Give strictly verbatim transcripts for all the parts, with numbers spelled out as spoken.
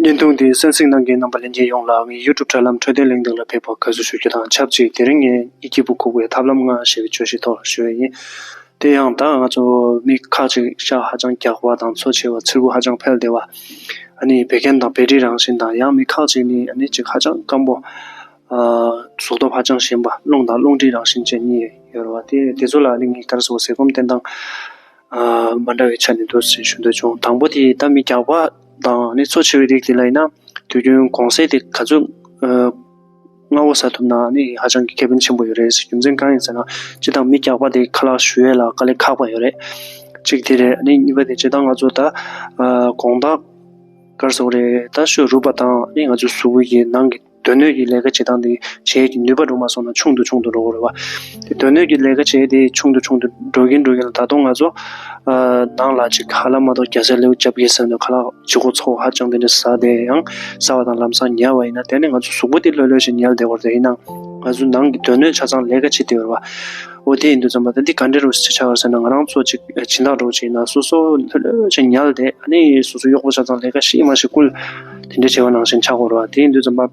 བརྙན་ཐུང་འདི་གསན་གཟིགས་གནང་མཁན་རྣམ་པ་ལྷན་རྒྱས་ཡོངས་ལ་ངའི་YouTube་དྲ་ལམ་འཕྲོད་བསྟེན་གླེང་སྟེགས་ལ་ཕེབས་པར་དགའ་བསུ་ཞུ་རྒྱུ་དང་ཆབས་ཅིག་དེ་རིང་ངས་གཉིད་སྐྱིད་པོ་ཁུག་པའི་ཐབས་ལམ་ལྔ་ཞེས་པའི་བརྗོད་གཞིའི་ཐོག་ལ་ཞུ་ཡས་ཡིན། དེ་ཡང་ད་ང་ཚོ་མི་ཁག་ཅིག་ཤ་ཧ་ཅང་རྒྱགས་པ་དང་འཚོ་ཆེ་བ་ཚིལ་བུ་ཧ་ཅང་འཕེལ་བདེ་བ། ཨ་ནི་བད་ཀན་དང་བད་མཁྲིས་རང་བཞིན་དང་ཡང་མི་ཁག་ཅིག་ནི་ཨ་ནི་ཅིག་ཧ་ཅང་སྐམ་པོ། གཟུགས་སྟོབས་ཧ་ཅང་ཞན་པ་རླུང་དང་རླུང་མཁྲིས་རང་བཞིན་བཅས་གཉིས་ཡོད་རེད་བ། དེ་དེ་ཚོ་ལ་ནི་ངས་ག་རེ་ཟེར་བ་ཟས་སྐོམ་བསྟེན་སྟངས་མ་འདྲ་བའི་ཆ་ནས་འདུག་ཟེར་ཞུ་འདོད་བྱུང་། དང་པོ་དེ་ད་མི་རྒྱགས་པ་དང་ནི་འཚོ་ཆེ་བའི་རིགས་དེ་ལ་ཡིན་ན་དུས་རྒྱུན་གོང་ཚད་དེ་ག་ཚོད་སྔ་བོ་ཟ་ཐུབ་ན་ནི་ཧ་ཅང་གི་ཁེ་ཕན་ཆེན་པོ་ཡོད་རེད་ཟེར། རྒྱུ་མཚན་གང་ཡིན་ཟེར་ན་སྤྱིར་བཏང་མི་རྒྱགས་པ་དེ་ཁ་ལག་ཞུ་ཡས་ལ་དཀའ་ལས་ཁག་པ་ཡོད་རེད། གཅིག་དེ་རེད། ནི་གཉིས་པ་དེ་སྤྱིར་བཏང་ང་ཚོ་ད་དགོང་དག་ག་རེ་ཟེར་དགོས་རེད། ད་ཤོད་རུབ་པ་དང་ནི་ང་ཚོའི་གཟུགས་པོ་ཡི་ནང་གི་སྡོད་གནས་ཀྱི་ལས་ཀ་བྱེད་སྟངས་དེ་བྱེད་ཀྱི་ནུས་པ་འགྲོ་མ་སོང་ན་ཆུང་དུ་ཆུང་དུ་འགྲོ་གི་རེད་བ། དེ་སྡོད་གནས་ཀྱི་ལས་ཀ་བྱེད་དེ་ཆུང་དུ་ཆུང་དུ་འགྲོ་གིན་འགྲོ་གིན་ལ་ད་དུང་ང་ཚོ་ནང་ལ་ཅིག་ཁ་ལག་མ་གཏོགས་རྒྱ་སེར་ལེའུ་རྒྱབ་ཀྱི་ཟེར་ནས་ཁ་ལག་ལྗིད་ཁོག་ཚ་བོ་ཧ་ཅང་དེ་འདྲ་ཟ་དེ་ཡང་ཟ་བ་དང་ལམ་སང་ཉལ་བ་ཡིན་ན་དེ་ནི་ང་ཚོ་གཟུགས་པོ་དེ་ལྷོད་ལྷོད་ཞིག་ཉལ་བསྡད་དགོས་རེད། ཡིན་ནའང་ང་ཚོ་ནང་གི་སྡོད་གནས་ཆ་ཚང་ལས་ཀ་བྱེད་བསྡད་ཡོད་རེད་བ། འོ་དེ་ཡིན་དུས་ཙམ་པ་ད་འདི་ག་འདྲ་རུ་ཆ་ཆགས་ཟེར་ན་ང་རང་ཚོ་ཅིག་སྦྱིན་བདག་འདྲ་བོ་ཅིག་ཡིན་ན་སོ་སོ་ལྷོད་ལྷོད་ཅིག་ཉལ་ཏེ་ཨ་ནི་སོ་སོ་གཡོག་པོ་ཆ་ཚང་ལས་ཀ་ཤེས་མ་ཤེས་སྐུལ་དེ་འདྲ་བྱེད་པ་ནང་བཞིན་ཆགས་ཀྱི་ཡོད་རེད་བ། དེ་ཡིན་དུས་ཙམ་པ་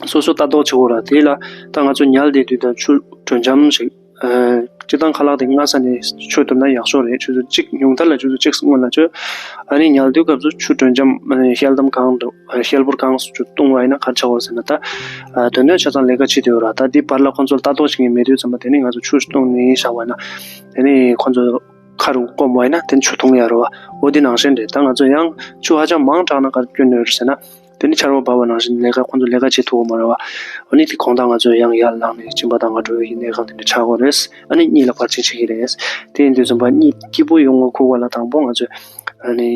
སོ་སོ་ལྟ་རྟོག་བྱེད་དགོས་རེད་བ། དེ་ལ་ད་ང་ཚོ་ཉལ་བསྡད་དུས་ད་ཆུ་དྲོད་འཇམ་ཞིག་སྤྱིར་བཏང་ཁ་ལག་དེ་སྔ་ས་ནས་མཆོད་ཐུབ་ན་ཡག་ཤོས་རེད། ཆུ་ཚོད་གཅིག་ཉུང་མཐའ་ལ་ཆུ་ཚོད་གཅིག་སྔོན་ལ་མཆོད། ཨ་ནི་ཉལ་དུས་སྐབས་སུ་ཆུ་དྲོད་འཇམ་ཨ་ནི་ཤེལ་དམ་གང་འདུག་ཤེལ་ཕོར་གང་སུ་ཆུ་བཏུང་བ་ཡིན་ན་ག་རེ་ཆགས་ཡོད་ཟེར་ན་ད་སྡོད་གནས་ཆ་ཚང་ལས་ཀ་བྱེད་དུ་ཡོད་ར། ད་འདི་བར་ལ་ཁོང་ཚོར་ལྟ་རྟོག་བྱེད་མཁན་མེད་དུས་ཙམ་པ་དེ་ནི་ང་ཚོ་ཆུ་བཏུང་ནས་བཞག་པ་ཡིན་ན་དེ་ནི་ཁོང་ཚོ་ཁ་རུ་སྐོམ་པ་ཡིན་ན་དེ་ནི་ཆུ་འཐུང་ཡ་རེད་བ། འོ་དེ་ནང་བཞིན་རེད། ད་ང་ཚོ་ཡང་ཆུ་ཧ་ཅང་མང་དྲགས་ན་ག་རེ་སྐྱོན་ཡོད་རེད་ཟེར་ན། དེ་ནི་ཆར་པ་བབས་པ་ནང་བཞིན་ལས་ཀ་ཁོང་ཚོ་ལས་ཀ་བྱེད་ཐུབ་ཀྱི་མ་རེད་བ། འོ་ནི་དེ་དགོང་དག་ང་ཚོས་ཡང་ཡར་ལངས་ནས་སྦྱིན་པ་གཏང་ག་འགྲོ་བའི་གནས་སྟངས་དེ་འདྲ་ཆགས་ཀྱི་རེད། ཨ་ནི་གཉིད་ལ་བར་ཆད་བྱེད་ཀྱི་རེད། དེ་ཡིན་དུས་ཙམ་པ་གཉིད་སྐྱིད་པོ་ཡོང་བ་ཁུག་པ་ལ་དང་པོ་ང་ཚོས་ཨ་ནི་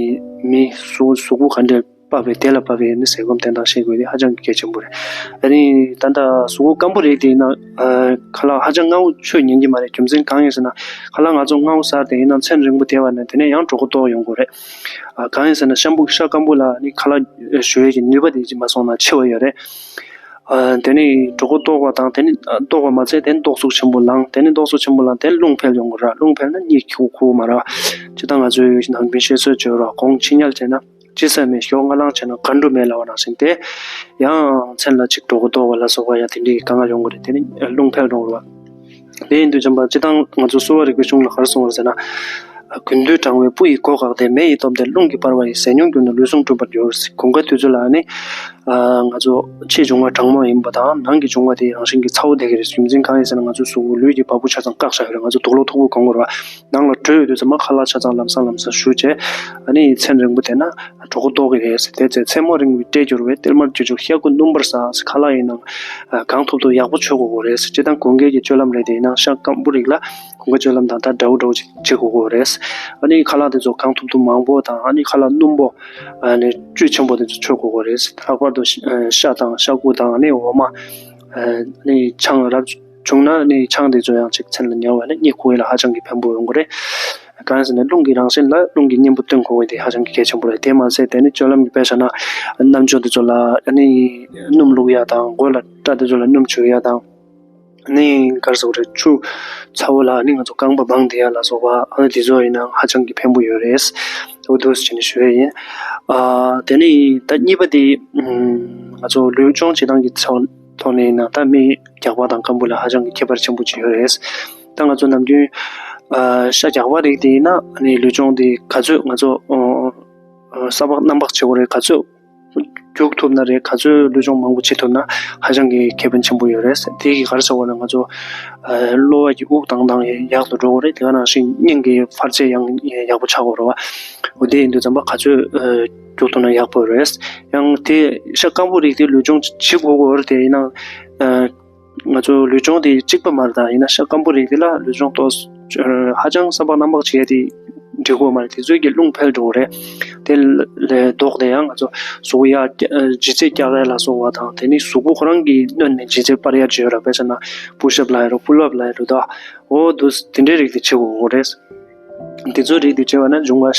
མི་གཟུགས་གཟུགས་པོ་ག་འདྲས་བབས་པའི་དེ་ལ་བབས་པའི་ནི་ཟས་སྐོམ་བསྟེན་སྟངས་ཤེས་དགོས་དེ་ཧ་ཅང་གི་གལ་ཆེན་པོ་རེད། ཨ་ནི་ད་ལྟ་གཟུགས་པོ་སྐམ་པོ་རེད་དེ་ཡིན་ན་ཁ་ལག་ཧ་ཅང་སྔ་པོ་མཆོད་ཉན་གྱི་མ་རེད། རྒྱུ་མཚན་གང་ཡིན་ཟེར་ན་ཁ་ལག་ང་ཚོ་སྔ་པོ་ཟ་དེ་ཡིན་ན་མཚན་རིང་པོ་བསྡད་པ་ནས་དེ་ནས་ཡང་གྲོད་ཁོག་ལྟོགས་ཡོང་གི་རེད། ཨ་གང་ཡིན་ཟེར་ན་ཤམ་བུ་ཤ་སྐམ་པོ་ལ་ནི་ཁ་ལག་ཞུ་ཡས་ཀྱི་ནུས་པ་དེ་ཅིག་མ་སོང་ན་ཆེ་བ་ཡོད་རེད། ཨ་དེ་ནི་གྲོད་ཁོག་ལྟོགས་པ་དང་དེ་ནི་ལྟོགས་པ་མ་ཚད་དེ་ནི་ལྟོགས་ཚུགས་ཆེན་པོ་ལངས། དེ་ནི་ལྟོགས་ཚུགས་ཆེན་པོ་ལངས་དེ་ནི་རླུང་འཕེལ་ཡོང་གི་ར། རླུང་འཕེལ་ན་གཉིད་ཁུག་ཁུག་མ་ར། ཅི་ལྟར་ང་ཚོས་ནང་པའི་བཤད་སྲོལ་བརྗོད་ར་གོང་ཕྱི་ཉལ་བྱས་ན་ཅི་ཟ་མེད་ཞོགས་སྔ་ལངས་བྱས་ན་ག་འགྲོ་མེད་ལབ་པ་ནང་བཞིན་དེ་ཡང་མཚན་ལ་ཅིག་གྲོད་ཁོག་ལྟོགས་པ་ལ་སོགས་པ་ཡང་དེ་འདྲའི་དཀའ་ངལ་ཡོང་གི་རེད། དེ་ནི་རླུང་འཕེལ་འགྲོ་གི་ར། དེ་ཡིན་དུས་ཙམ་པ་སྤྱིར་བཏང་ང་ཚོ་གསོ་བ་རིག་པའི་གཞུང་ལ་ག་རེ་གསུངས་པ་རེད་ཟེར་ན། དགུན་དུས་གྲང་བས་སྤུ་ཡི་སྒོ་བཀག་སྟེ། མེ་ཡིས་སྟོབས་ལྡན་རླུང་གིས་སྤར་བ་ཡིས། ཟས་མྱོང་གྱུར་ན་ལུས་ཟུངས་བསྐྲུན་པར་འགྱུར། དགུན་ཁའི་དུས་ཚོད་ལ་ནི་ང་ཚོ་ཕྱིའི་འབྱུང་བ་གྲང་མོ་ཡིན་པ་དང་ནང་གི་འབྱུང་བ་དེ་རང་བཞིན་གྱིས་ཚ་བོ་བསྡད་ཀྱི་རེད། རྒྱུ་མཚན་གང་ཡིན་ཟེར་ན་ང་ཚོའི་གཟུགས་པོ་ལུས་ཀྱི་བ་སྤུ་ཆ་ཚང་བཀག་བཞག་ཡོད་རེད། ང་ཚོ་དུག་ལོག་མཐུག་པོ་གོན་དགོས་རེད་བ། ནང་ལ་བྲོས་ཡོང་དུས་ཙམ་པ་ཁ་ལག་ཆ་ཚང་ལམ་སང་ལམ་སང་ཞུ་བྱས་ཨ་ནི་མཚན་རིང་པོ་བསྡད་ན། གྲོད་ཁོག་ལྟོགས་ཀྱི་རེད་ཟེར། དེ་ཚེ་མཚན་མོ་རིང་བའི་སྐྲས་བསྒྱུར་བས། ཏིལ་མར་བཅུད་བྱུག་ཤ་ཁུ་སྣུམ་པར་ཟ། ཁ་ལག་ཡིན་ནའང་གང་ཐུབ་ཐུབ་ཡག་པོ་མཆོད་དགོས་ཀྱི་རེད་ཟེར། སྤྱིར་བཏང་དགུན་ཁའི་གི་སྤྱོད་ལམ་རེད་དེ། ཡིན་ནའང་ཤ་སྐམ་པོ་རིགས་ལ་དགུན་ཁའི་སྤྱོད་ལམ་དང་ད་འདྲ་བོ་འདྲ་བོ་ཅིག་བྱེད་དགོས་ཀྱི་རེད། ཨ་ནི་ཁ་ལག་དེ་ཚོ་གང་ཐུབ་ཐུབ་མང་པོ་དང་ཨ་ནི་ཁ་ལག་སྣུམ་པོ་ཨ་ནི་བཅུད་ཆེན་པོ་དེ་ཚོ་མཆོད་དགོས་ཀྱི་རེད་ཟེར། ལྷག་པར་དུ་ཤ་དང་ཤ་ཁུ་དང་ཨ་ནི་འོ་མ་ཨ་ནི་ཆང་རབ་བྱུང་ན་ནི་ཆང་དེ་ཚོ་ཡང་ཅིག་མཚན་ལ་ཉར་བ་ནི་གཉིད་ཁུག་ཡས་ལ་ཧ་ཅང་གི་ཕན་པོ་ཡོང་གི་རེད། གང་ཡིན་ཟེར་ན་རླུང་གི་རང་བཞིན་ལ་རླུང་གི་གཉེན་པོ་བསྟེན་དགོས་པ་དེ་ཧ་ཅང་གི་གལ་ཆེན་པོ་རེད། དེ་མ་ཟད་དེ་ནི་སྤྱོད་ལམ་གྱི་དཔེ་བཞག་ན་རྣམ་ཅོ་དེ་ཚོ་ལ་ནི་སྣུམ་བླུགས་ཡ་དང་མགོ་ལ་སྐྲ་དེ་ཚོ་ལ་སྣུམ་བྱུག་ཡ་དང་ནི་ག་རེ་ཟེར་དགོས་རེད། ཆུ་ཚ་བོ་ལ་ནི་ང་ཚོ་རྐང་པ་སྦངས་བསྡད་ཡ་ལ་སོགས་པ་ཨ་ནི་དེ་ཚོ་ཡིན་ན་ཧ་ཅང་གི་ཕན་པོ་ཡོད་རེད། འོ་འདུག་སེ་བྱས་ནས་ཞུ་ཡ་ཡིན། ཨ་དེ་ནི་ད་གཉིས་པ་དེ་ང་ཚོ་ལུས་སྦྱོང་བྱེད་སྟངས་ཀྱི་ཚོགས་ཐོག་ནས་ཡིན་ན་ད་མི་རྒྱགས་པ་དང་སྐམ་པོ་ལ་ཧ་ཅང་གི་ཁྱད་པར་ཆེན་པོ་ཅིག་ཡོད་རེད། ད་ང་ཚོ་ནམ་རྒྱུན་ཨ་ཤ་རྒྱགས་པ་རིགས་དེ་ཡིན་ན་ཨ་ནི་ལུས་སྦྱོང་དེ་ག་ཚོད་ང་ཚོ་ཨ་ཨ་ས་ཕག་གནམ་ཕག་བྱེད་དགོས་རེད། ག་ཚོད་རྒྱུག་ཐུབ་ན་རེད། ག་ཚོད་ལུས་སྦྱོང་མང་པོ་བྱེད་ཐུབ་ན་ཧ་ཅང་གི་ཁེ་ཕན་ཆེན་པོ་ཡོད་རེད། དེ་གིས་ག་རེ་ཟེར་བ་ན་ང་ཚོ་ཨ་གློ་བ་གི་དབུགས་གཏོང་སྟངས་ཡག་ཏུ་འགྲོ་གི་རེད། དེ་ག་ནང་བཞིན་སྙིང་གི་འཕར་ཚད་ཡང་ཡག་པོ་ཆགས་ཀྱི་ཡོད་རེད་བ། འོ་དེ་ཡིན་དུས་ཙམ་པ་ག་ཚོད་ཨ་རྒྱུག་ཐུབ་ན་ཡག་པོ་རེད། ཡང་དེ་ཤ་སྐམ་པོ་རིགས་དེ་ལུས་སྦྱོང་བྱེད་དགོས་ཀྱི་ཡོད་རེད། དེ་ཡིན་ན་ཨ་ང་ཚོ་ལུས་སྦྱོང་དེ་གཅིག་པ་མ་རེད། ད་ཡིན་ན་ཤ་སྐམ་པོ་རིགས་དེ་ལ་ལུས་སྦྱོང་ཏོག་ཙམ་ཧ་ཅང་ས་ཕག་གནམ་ཕག་བྱས་ཏེ་འགྲིག་གི་ཡོད་མ་རེད། དེ་ཚོའི་གི་རླུང་འཕེལ་འགྲོ་གི་རེད། དེ་ལས་ལྡོག་སྟེ་ཡང་ང་ཚོ་གཟུགས་ཡར་ལྗིད་ཚད་བཀྱག་ཡ་ལ་སོགས་པ་དང་དེ་ནི་གཟུགས་པོ་ཁོ་རང་གི་སྣོད་ནས་ལྗིད་ཚད་སྤར་ཡ་བྱེད་ཡོད་ར། དཔེ་བཞག་ན་པུཤ་ཨབ་ལབ་ཡ་ར་པུལ་ཨབ་ལབ་ཡ་ར་ད་འོ་འདུག་དེ་འདྲའི་རིགས་དེ་བྱེད་དགོས་ཀྱི་རེད། འདི་ཚོའི་རིགས་དེ་བྱས་པ་ན་འབྱུང་བ་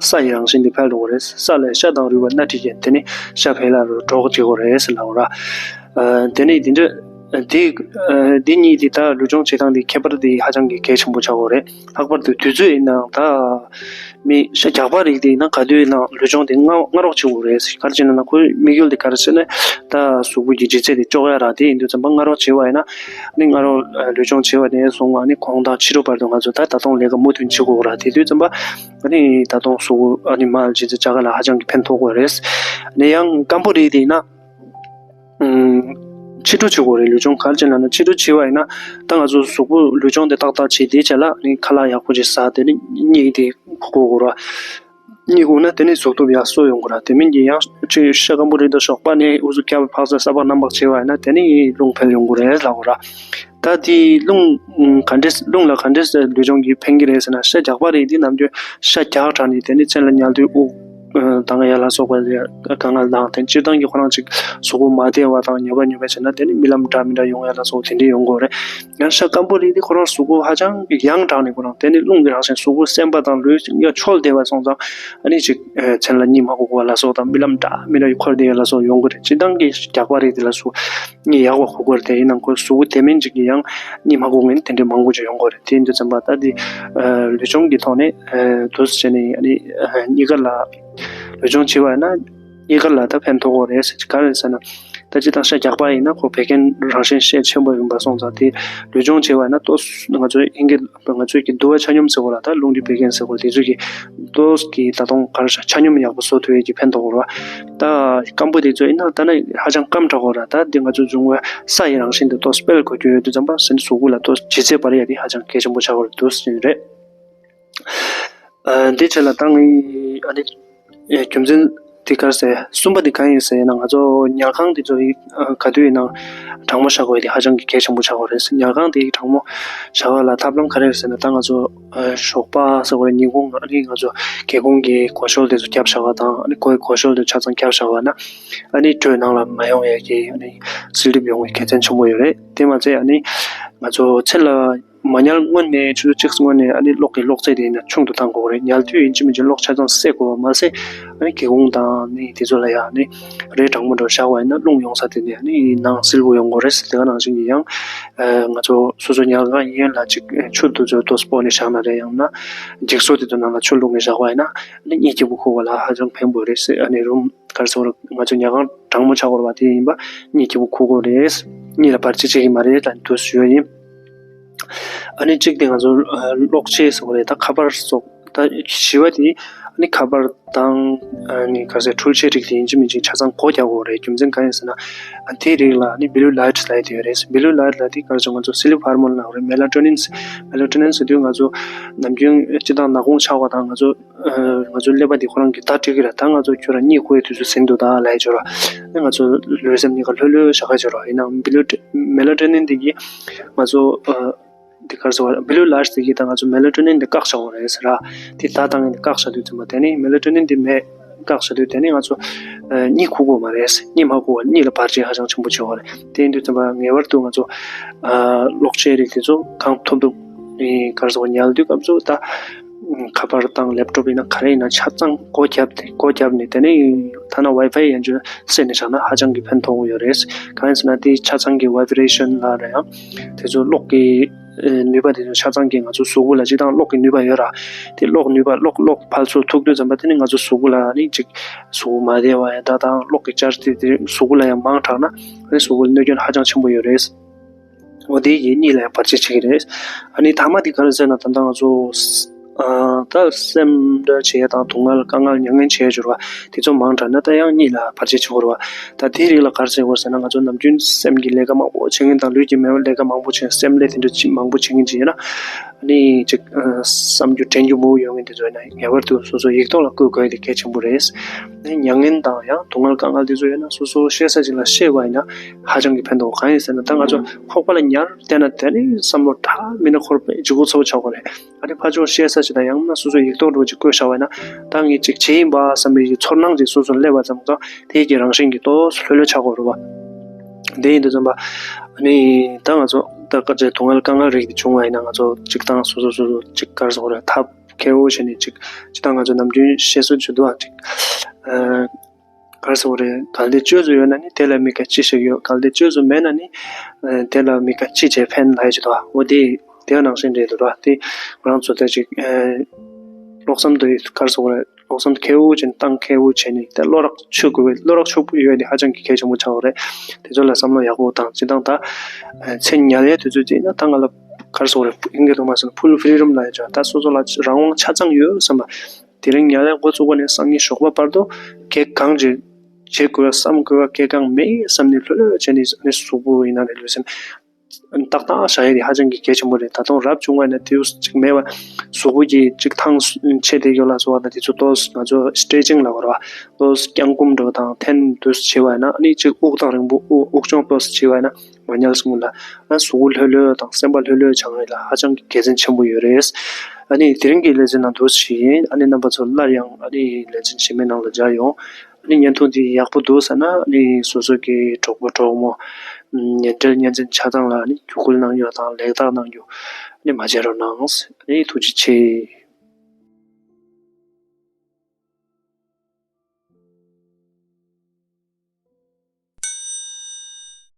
ས་ཡི་རང་བཞིན་དེ་འཕེལ་འགྲོ་གི་རེད། ས་ལས་ཤ་དང་རུས་པ་སྣ་ཁྲིད་ཀྱིན་དེ་ནི་ཤ་འཕེལ་ལ་རུ་གྲོགས་བྱེད་དགོས་རེད་ཟེར་ལབ་པ་ར། དེ་ནི་དེ་འདྲ་དེ་དེ་གཉིས་དེ་ད་ལུས་སྦྱོང་བྱེད་སྟངས་དེ་ཁྱད་པར་དེ་ཧ་ཅང་གི་གལ་ཆེན་པོ་ཆགས་ཀྱི་རེད། ལྷག་པར་དུ་དུས་ཚོད་ཡིན་ནའང་ད་ ཤ་རྒྱགས་པ་རིགས་དེ་ཡིན་ན་ག་དུས་ཡིན་ན་ལུས་སྦྱོང་དེ་སྔ་སྔ་རོགས་བྱེད་དགོས་རེད། ག་རེ་བྱས་ན་ན་ཁོའི་དམིགས་ཡུལ་དེ་ག་རེ་ཟེར་ན། ད་གཟུགས་པོ་གི་ལྗིད་ཚད་དེ་གཅོག་ཡ་ར། དེ་ཡིན་དུས་ཙམ་པ་སྔ་རོགས་བྱས་པ་ཡིན་ན། ཨ་ནི་སྔ་རོགས་ལུས་སྦྱོང་བྱས་པ་ནས་བཟུང་ཨ་ནི་གོང་དང་ཕྱི་དྲོ་བར་དུ་ང་ཚོ་ད་ད་དུང་ལས་ཀ་མུ་མཐུད་བྱེད་དགོས་ར། དེ་དུས་ཙམ་པ་ཨ་ནི་ད་དུང་གཟུགས་པོ་ཨ་ནི་མར་ལྗིད་ཚད་བཅག་ག་ལ་ཧ་ཅང་གི་ཕན་ཐོགས་དགོས་རེད། ཨ་ནི་ཡང་སྐམ་པོ་རིགས་དེ་ཡིན་ན། ཕྱི་དྲོ་བྱེད་དགོས་རེད། ལུས་སྦྱོང་ག་རེ་བྱས་ན་ན་ཕྱི་དྲོ་བྱེད་པ་ཡིན་ན། ད་ང་ཚོ་གཟུགས་པོ་ལུས་སྦྱོང་དེ་ཏག་ཏག་བྱས་དེའི་རྗེས་ལ་ནི་ཁ་ལག་ཡག་པོ་ཅིག་ཟ། དེ་ནི་གཉིད་དེ་ཁུག་དགོས་ར། གཉིད་ཁུག་ན་དེ་ནི་གཟུགས་སྟོབས་ཡར་གསོ་ཡོང་གི་ར། དེ་མིན་གྱི་ཡང་ཅིག་ཤ་སྐམ་པོ་རེད་དོ་ཞོགས་པ་ནས་ཨུ་ཚུགས་རྒྱབ་ཕག་ཚ་ས་ཕག་གནམ་ཕག་བྱས་པ་ཡིན་ན་དེ་ནི་རླུང་འཕེལ་ཡོང་གི་རེད་ལབ་དགོས་ར། ད་དེའི་རླུང་ག་འདྲས་རླུང་ལ་ག་འདྲས་ལུས་སྦྱོང་གིས་ཕན་གྱི་རེད་ཟེར་ན། ཤ་རྒྱགས་པ་རེད་དེ་ནམ་རྒྱུན་ཤ་རྒྱགས་དྲགས་ནས་དེ་ནི་མཚན་ལ་ཉལ་དུས་དབུགས་ལྡང་ཡ་ལ་སོགས་པ་དཀའ་ངལ་དང་དེ་སྤྱིར་བཏང་གི་ཁོ་རང་ཅིག་གཟུགས་པོ་མ་བདེ་བ་དང་ཉོབ་པ་ཉོབ་པ་བྱས་ན་དེ་ནི་རྨི་ལམ་འདྲ་མི་འདྲ་ཡོང་ཡ་ལ་སོགས་དེ་འདྲས་ཡོང་གི་རེད། ཡང་ཤ་སྐམ་པོ་རེད་དེ་ཁོ་རང་གཟུགས་པོ་ཧ་ཅང་ཡང་དྲགས་ནས་ཁོ་རང་དེ་ནི་རླུང་གི་རང་བཞིན་གཟུགས་པོ་སེམས་པ་དང་ལུས་ཡང་འཆོལ་བསྡད་པ་སོང་ཙང་ཨ་ནི་ཅིག་མཚན་ལ་གཉིད་མ་ཁུག་པ་ལ་སོགས་དང་རྨི་ལམ་འདྲ་མི་འདྲ་ཡི་འཁོར་བསྡད་ཡ་ལ་སོགས་ཡོང་གི་རེད། སྤྱིར་བཏང་གི་རྒྱགས་པ་རེད་དེ་ལ་སོགས། གཉིད་ཡག་པ་ཁུག་དགོས་རེད། དེ་ཡིན་ན་ཁོ་གཟུགས་པོ་དེ་མིན་ཅིག་གིས་ཡང་གཉིད་མ་ཁུག་མཁན་དེ་འདྲའི་མང་པོ་ཅིག་ཡོང་གི་རེད། དེ་ཡིན་དུས་ཙམ་པ་ད་དེ་ལུས་སྦྱོང་གི་ཐོག་ནས་འདུག་སེ་བྱས་ནས་ཨ་ནི་གཉིས་ཀ་ལ་ལུས་སྦྱོང་བྱེད་པ་ཡིན་ན་གཉིས་ཀ་ལ་ད་ཕན་ཐོགས་ཀྱི་རེད་ཟེར། ག་རེ་ཟེར་ན་ད་སྤྱིར་བཏང་ཤ་རྒྱགས་པ་ཡིན་ན་ཁོ་བད་ཀན་རང་བཞིན་ཤས་ཆེན་པོ་ཡིན་པ་སོང་ཙང་དེ་ལུས་སྦྱོང་བྱེད་པ་ཡིན་ན་ཏོག་ཙམ་ང་ཚོའི་དབྱིན་སྐད་ང་ཚོའི་གི་དུ་བ་ཆ་སྙོམས་ཟེར་བ་ལ་ད་རླུང་མཁྲིས་བད་ཀན་ཟེར་བ་དེ་ཚོ་གི་ཏོག་གི་ད་དུང་གར་ཆ་སྙོམས་ཡག་པོ་བཟོ་ཐུབ་ཡས་ཀྱི་ཕན་ཐོགས་ར། ད་སྐམ་པོ་དེ་ཚོ་ཡིན་ན་ད་ནི་ཧ་ཅང་སྐམ་དྲགས་གོ་ར། ད་འདི་ང་ཚོ་འབྱུང་བའི་ས་ཡི་རང་བཞིན་དེ་ཏོག་སྤེལ་གོ་རྒྱུ་ཡོད་དུས་ཙམ་པ་སེམས་གཟུགས་པོ་ལ་ཏོག་ལྗིད་ཚད་འབར་ཡས་དེ་ཧ་ཅང་གལ་ཆེན་པོ་ཆགས་གོ་ར་འདུག་ཟེར་རེད། ཨ་འདི་ཆེད་ལ་ད་ངའི་ཨ་ནི་རྒྱུ་མཚན་དེ་གར་ཟེར་གསུམ་པ་དེ་གང་ཡིན་ཟེར་ན། ང་ཚོ་ཉལ་ཁང་དེ་ཚོ་ཡི་ག་དུས་ཡིན་ན་གྲང་མོ་བཞག་དགོས་དེ་ཧ་ཅང་གི་གལ་ཆེན་པོ་ཆགས་གོ་རེད། ཉལ་ཁང་དེ་གྲང་མོ་བཞག་པ་ལ་ཐབས་ལམ་ག་རེ་རེད་ཟེར་ན། ད་ང་ཚོ་ཨ་ཞོགས་པ་ཟེར་བ་རེད། ཉིན་གུང་ཨ་ནི་ང་ཚོ་སྒེའུ་ཁུང་གི་སྒོ་ཞོལ་དེ་ཚོ་བརྒྱབ་བཞག་པ་དང་། ཨ་ནི་སྒོའི་སྒོ་ཞོལ་དེ་ཆ་ཚང་བརྒྱབ་བཞག་པ་ན་ཨ་ནི་དྲོད་ནང་ལ་མ་ཡོང་ཡས་ཀྱི་ཨ་ནི་བསིལ་གྲིབ་ཡོང་བའི་དགེ་མཚན་ཆེན་པོ་ཡོད་རེད། དེ་མ་ཚད་ཨ་ནི་ང་ཚོ་མཚན་ལ་མ་ཉལ་སྔོན་ནས་ཆུ་ཚོད་གཅིག་སྔོན་ནས་ཨ་ནི་གློག་གི་གློག་ཚད་དེ་ཡིན་ན་ཆུང་དུ་བཏང་དགོས་རེད། ཉལ་དུས་ཡིན་གཅིག་མིན་གཅིག་གློག་ཆ་ཚང་བསད་དགོས་པ་མ་ཟད། ཨ་ནི་སྒེའུ་ཁུང་དང་ནི་དེ་ཚོ་ལ་ཡང་ནི་རས་གྲང་མོ་འདྲ་བཞག་པ་ཡིན་ན་རླུང་ཡོང་ས་དེ་ནས་ཨ་ནི་ནང་བསིལ་པོ་ཡོང་དགོས་རེད། དེ་ག་ནང་བཞིན་གྱི་ཡང་ཨ་ང་ཚོ་སོ་སོ་ཉལ་ཁང་གཡས་གཡོན་ལ་ཅིག་ཆུ་དེ་ཚོ་ཏོག་ཙམ་སྤོས་ནས་བཞག་ན་རེད། ཡང་ན་འགྱིག་བཟོ་དེ་ཚོ་ནང་ལ་ཆུ་བླུགས་ནས་བཞག་པ་ཡིན་ན་ཨ་ནི་གཉིད་སྐྱིད་པོ་ཁུག་པ་ལ་ཧ་ཅང་ཕན་པོ་རེད། ཨ་ནི་རུམ་ག་རེ་ཟེར་དགོས་རེད། ང་ཚོ་ཉལ་ཁང་གྲང་མོ་ཆགས་དགོས་རེད་པ། དེ་ཡིན་པ་གཉིད་སྐྱིད་པོ་ཁུག་དགོས་རེད། གཉིད་ལ་བར་ཆད་བྱེད་ཀྱི་མ་རེད་ལབ་འདུག་ཞུ་ཡ་ཡིན། ཨ་ནི་གཅིག་དེ་ང་ཚོ་ཨ་གློག་ཆས་ཟེར་བ་རེད། ད་ཁ་པར་སོགས་ད་བཞི་པ་དེ་ཨ་ནི་ཁ་པར་དང་ཨ་ནི་ག་ཟེར་འཕྲུལ་ཆས་རིགས་དེ་ཡིན་གཅིག་མིན་གཅིག་ཆ་ཚང་སྒོ་རྒྱག་དགོས་རེད། རྒྱུ་མཚན་གང་ཡིན་ཟེར་ན། ཨ་དེའི་རིགས་ལ་ཨ་ནི་བི་ལུ་ལའིཊ་ལབ་ཡ་དེ་ཡོད་རེད། བི་ལུ་ལའིཊ་ལབ་དེ་ག་རེ་ཟེར་ང་ཚོ་སི་ལིབ་ཧོར་མོན་ལབ་རེད། མེ་ལ་ཊོ་ནིན། མེ་ལ་ཊོ་ནིན་ཟེར་དུས་ང་ཚོ་ནམ་རྒྱུན་སྤྱིར་བཏང་ནག་ཁུང་ཆགས་པ་དང་ང་ཚོ་ཨ་ང་ཚོའི་ཀླད་པ་འདི་ཁོ་རང་གིས་བརྡ་སྤྲོད་ཀྱི་རེད། ད་ང་ཚོ་ཁྱོད་རང་གཉིད་ཁུག་ཡའི་དུས་ཚོད་ཟིན་འདུག་ད་ལབ་ཡ་ཅིག་ཡོད་རེད། ཨ་ང་ཚོ་ལུས་སེམས་གཉིས་ཀ་ལྷོད་ལྷོད་བཞག་ཡ་ཅིག་ཡོད་རེད། ཡིན་ནའང་བི་ལུ་མེ་ལ་ཊོ་ནིན་འདི་གིས་ང་ཚོ་ཨ་འདི་ག་རེ་ཟེར་བ། བི་ལུ་ལའིཊ་འདི་གིས་ད་ང་ཚོ་མེ་ལ་ཊོ་ནིན་འདི་བཀག་བཞག་པ་རེད་ཟེར་ར། དེ་བརྡ་བཏང་ཡ་འདི་བཀག་བཞག་དུས་ཙམ་པ་དེ་ནི་མེ་ལ་ཊོ་ནིན་འདི་མེད་བཀག་བཞག་དུས་དེ་ནི་ང་ཚོ་ཨ་གཉིད་ཁུག་གི་མ་རེད། གཉིད་མ་ཁུག་པ། གཉིད་ལ་བར་ཆད་ཧ་ཅང་ཆེན་པོ་བྱེད་པ་རེད། དེ་ཡིན་དུས་ཙམ་པ་ངེས་པར་དུ་ང་ཚོ་ཨ་གློག་ཆས་རིགས་དེ་ཚོ་གང་ཐུབ་ཐུབ་ཨེ་ག་རེ་ཟེར་བ། ཉལ་དུས་སྐབས་སུ་ད་ཁ་པར་དང་ལེབ་ཊོབ་ཡིན་ན་ག་རེ་ཡིན་ན་ཆ་ཚང་སྒོ་བརྒྱབ་སྟེ། སྒོ་བརྒྱབ་ནས་དེ་ནས་ཐ་ན་ཝའི་ཕའི་ཡན་ཆོད་བསད་ནས་བཞག་ན་ཧ་ཅང་གི་ཕན་ཐོགས་ཡོད་རེད། གང་ཡིན་ཟེར་ན་དེ་ཆ་ཚང་གི་ཝའི་བི་རེ་ཤན་ལབ་ར་ཡང་དེ་ཚོ་གློག་གི་ཨེ་ནུས་པ་དེ་ཚོ་ཆ་ཚང་གི་ང་ཚོ་གཟུགས་པོ་ལ་སྤྱིར་བཏང་གློག་གི་ནུས་པ་ཡོད་ར། དེ་གློག་ནུས་པ་གློག་གློག་ཕར་ཚུར་ཐུག་དུས་ཙམ་པ་དེ་ནི་ང་ཚོ་གཟུགས་པོ་ལ་ནི་ཅིག་གཟུགས་པོ་མ་བདེ་བ་ཡང་ད་དང་གློག་གི་ཆར་དེ་དེ་གཟུགས་པོ་ལ་ཡང་མང་དྲགས་ན་ཨ་ནི་གཟུགས་པོ་ལ་གནོད་སྐྱོན་ཧ་ཅང་ཆེན་པོ་ཡོད་རེད། འོ་དེ་ཡིན་གཉིད་ལ་ཡང་བར་ཆད་བྱེད་ཀྱི་རེད། ཨ་ནི་ཐ་མ་དེ་ག་རེ་ཟེར་ན། ད་ལྟ་ང་ཚོ་ཨ་ད་སེམས་འདྲ་བྱེད་ཡ་དང་སྡུག་བསྔལ་དཀའ་ངལ་མྱ་ངན་བྱེད་ཡ་འགྱུར་བ་དེ་ཚོ་མང་དྲགས་ན་ད་ཡང་གཉིད་ལ་བར་ཆད་བྱེད་དགོས་རེད་བ། ད་དེའི་རིགས་ལ་ག་རེ་བྱེད་དགོས་ཟེར་ན། ང་ཚོ་ནམ་རྒྱུན་སེམས་ཀྱི་ལས་ཀ་མང་པོ་བྱེད་མཁན་དང་ལུས་ཀྱི་མེད་པའི་ལས་ཀ་མང་པོ་བྱེད་མཁན། སེམས་ལས་དེ་འདྲ་ཅིག་མང་པོ་བྱེད་མཁན་ཅིག་ཡིན་ན། ཨ་ནི་ཅིག་ཨ་བསམ་རྒྱུ་དྲན་རྒྱུ་མང་པོ་ཡོད་མཁན་དེ་ཚོ་ཡིན་ན་ངེས་པར་དུ་སོ་སོ་ཡིག་ཐོག་ལ་བཀོད་དགོས་ཡ་དེ་གལ་ཆེན་པོ་རེད། ཨ་ནི་མྱ་ངན་དང་ཡང་སྡུག་བསྔལ་དཀའ་ངལ་དེ་ཚོ་ཡོད་ན་སོ་སོ་བཤད་ས་ཅིག་ལ་བཤད་པ་ཡིན་ན་ཧ་ཅང་གི་ཕན་ཐོགས། གང་ཡིན་ཟེར་ན་ད་ང་ཚོ་ཁོག་པ་ལ་ཉར་བསྡད་ན་དེ་ནི་བསམ་བློ་དྲག་མི་འདྲ་འཁོར་བའི་ལྗིད་ཁོག་ཚ་པོ་ཆགས་དགོས་རེད། ཨ་ནི་ཕར་ཕྱོགས་བཤད་ས་ཞིག་དང་ཡང་ན་སོ་སོའི་ཡིག་ཐོག་འདྲ་བོ་ཅིག་བཀོད་བཞག་པ་ཡིན་ན། ད་ངས་ཅིག་བྱས་ཡིན་པ་བསམ་པའི་ཚོར་སྣང་ཅིག་སོ་སོར་སླེབས་པ་ཙམ་གྱིས་དེ་གི་རང་བཞིན་གྱིས་ཏོག་ཙམ་ལྷོད་ལྷོད་ཆགས་དགོས་རེད་བ། དེ་ཡིན་དུས་ཙམ་པ་ཨ་ནི་ད་ང་ཚོ་ད་ག་ཚོད་སྡུག་བསྔལ་དཀའ་ངལ་རིགས་དེ་བྱུང་བ་ཡིན་ན། ང་ཚོ་ཅིག་ད་སོ་སོ་སོ་སོ་ཅིག་ག་རེ་ཟེར་དགོས་རེད། ཐབས་མཁས་པོ་བྱས་ནས་ཅིག་ཅིག་ད་ང་ཚོ་ནམ་རྒྱུན་བཤད་སྲོལ་ཅིག་འདུག་ཨ། ཅིག་ཨ། ག་རེ་ཟེར་དགོས་རེད། གལ་ཏེ་བཅོས་སུ་ཡོད་ན་ནི་དེ་ལ་དམིགས་ཀ་ཅི་ཞིག་ཡོད། གལ་ཏེ་བཅོས་སུ་མེད་ན་ནི་ཨ་དེ་ལ་དམིགས་ཀ་ཅི་བྱས་ཕན་ལབ་ཡ་ཅིག་འདུག་ཨ། འོ་དེ་དེ་ནང་བཞིན་རེད་འདུག་ར། དེ་ང་རང་ཚོ་ད་ཅིག་ཨ་ ཀློག་བསམ་དུ་ག་རེ་ཟེར་དགོས་རེད། ཀློག་བསམ་དུ་མཁས་པོ་བྱས་ནས་བཏང་མཁས་པོ་བྱས་ནས་ད་བློ་རག་ཆོད་དགོས་པའི་བློ་རག་ཆོད་པོ་ཡོད་དེ་ཧ་ཅང་གི་གལ་ཆེན་པོ་ཆགས་པ་རེད། དེ་ཚོ་ལ་བསམ་བློ་ཡག་པོ་བཏང་སྤྱིར་བཏང་ད་ཚེ་ཉལ་ཡས་དུས་ཚོད་ཅིག་ཡིན་ན་ད་ང་ལ་ག་རེ་ཟེར་དགོས་རེད། ཨིན་སྐད་ཐོག་མ་ཟེར་ན་ཕུལ་ཕི་རི་ཌམ་ལབ་ཡ་ཅིག་ད་སོ་སོ་ལ་རང་དབང་ཆ་ཚང་ཡོད་བསམ་པ། དེ་རིང་ཉལ་ཡས་འགོ་བཙུགས་པ་ནས་སང་ཉིན་ཞོགས་པ་བར་དུ་གལ་གང་ཅིག་བྱེད་དགོས་བསམ་དགོས་པ་གལ་གང་མེད་བསམ་ནས་ལྷོད་ལྷོད་བྱས་ནས་ཨ་ནི་གཟུགས་པོ་ཡིན་ན་རེད། ལུས་སེམས་ཏག་ཏག་བཞག་ཡས་དེ་ཧ་ཅང་གི་གལ་ཆེན་པོ་རེད། ད་དུང་རབ་བྱུང་བ་ཡིན་ན་དེ་ཅིག་མེད་པ་གཟུགས་པོ་གི་ཅིག་ཐང་ཆད་དེ་ཡོད་ལ་སོགས་པ་དང་དེ་ཚོ་ཏོག་ཙམ་ང་ཚོ་སི་ཊེ་ཅིང་ལབ་དགོས་རེད་བ། ཏོག་ཙམ་བརྐྱངས་སྐུམ་འདྲ་བོ་དང་འཐེན་འདུག་བྱས་པ་ཡིན་ན་ཨ་ནི་ཅིག་དབུགས་ཐག་རིང་པོ་དབུགས་དབུགས་སྦྱོང་ཏོག་ཙམ་བྱས་པ་ཡིན་ན་མ་ཉལ་སྔོན་ལ་ཨ་གཟུགས་པོ་ལྷོད་ལྷོད་དང་སེམས་པ་ལྷོད་ལྷོད་བྱུང་ཡས་ལ་ཧ་ཅང་གི་དགེ་མཚན་ཆེན་པོ་ཡོད་རེད། ཨ་ནི་དེ་རིང་གི་ལེ་ཚན་ནང་འདུག་སེ་ཡིན། ཨ་ནི་རྣམ་པ་ཚོ་སླར་ཡང་ཨ་ནི་ལེ་ཚན་རྗེས་མའི་ནང་ལ་མཇལ་ཡོང་། ཨ་ནི་བརྙན་ཐུང་འདི་ཡག་པོ་འདུག་ཟེར་ན་ཨ་ནི་སོ་སོ་གི་གྲོགས་པོ་གྲོགས་མོ་ཉེ་འབྲེལ་གཉེན་ཚན་ཆ་ཚང་ལ་ཨ་ནི་བརྒྱུད་སྐུལ་གནང་རྒྱུ་དང་ལེགས་བརྟག་གནང་རྒྱུ་ཨ་ནི་མ་བརྗེད་རོགས་གནང་། ཨ་ནི་ཐུགས་རྗེ་ཆེ།